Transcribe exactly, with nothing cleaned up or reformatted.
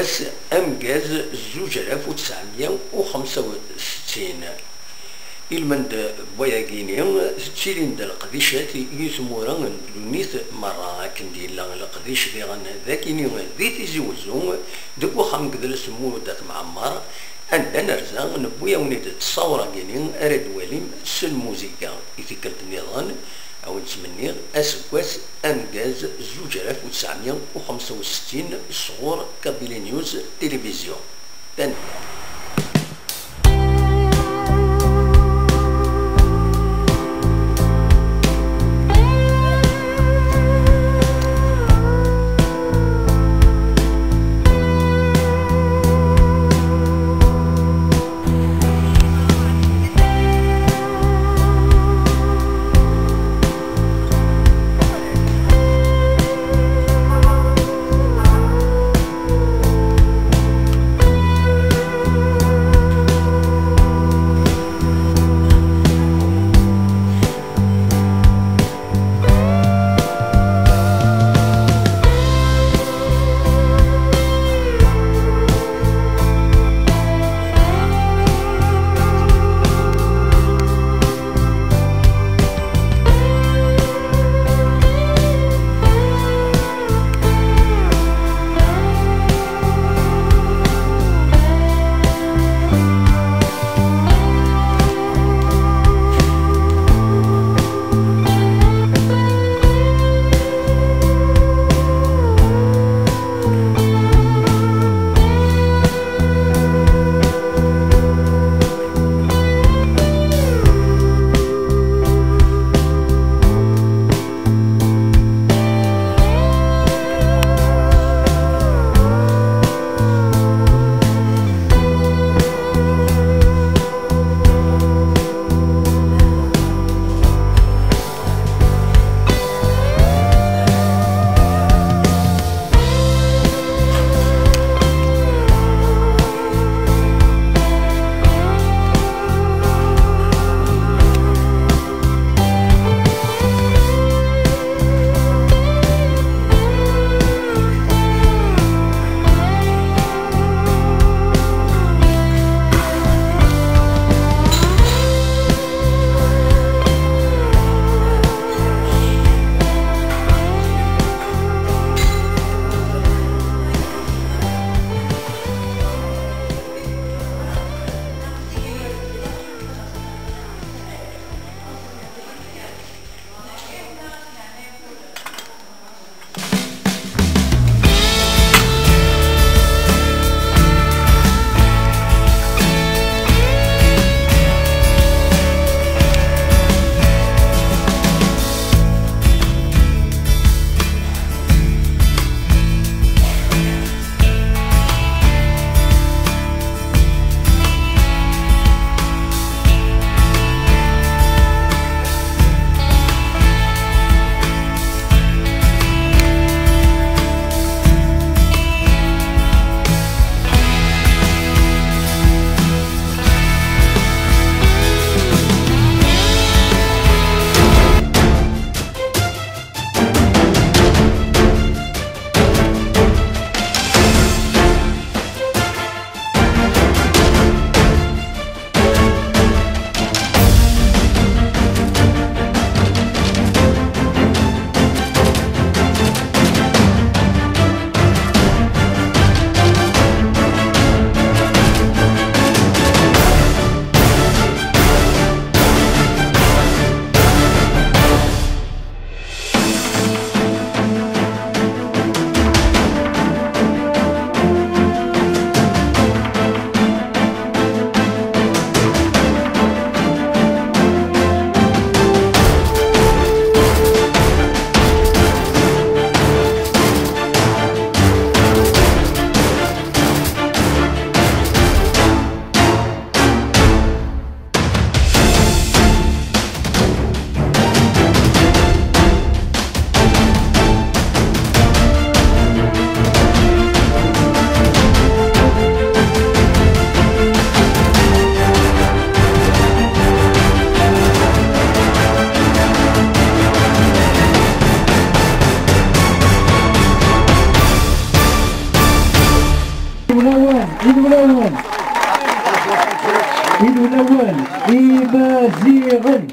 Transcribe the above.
Amgaz zuǧ alaf u tesɛemya u xemsa u settin. Ilmend n wayagini, ttilin-d leqdicat i tmura n ddunit merra, akken d-yella leqdic diɣen d akini di Tizi Wezzu, deg uxxam n Gdel Semmu d At Mɛemmer, anda nerza, newwi-awen-id ttṣawra-gini ara d-walim s lmuzika. I tikkelt nniḍen, a wen-ttmenniɣ aseggas amgaz zuǧ alaf u tesɛemya u xemsa u settin sɣur Kabylie News Télévision. Tanemmirt. Inewlawen. Inewlawen. Imaziɣen.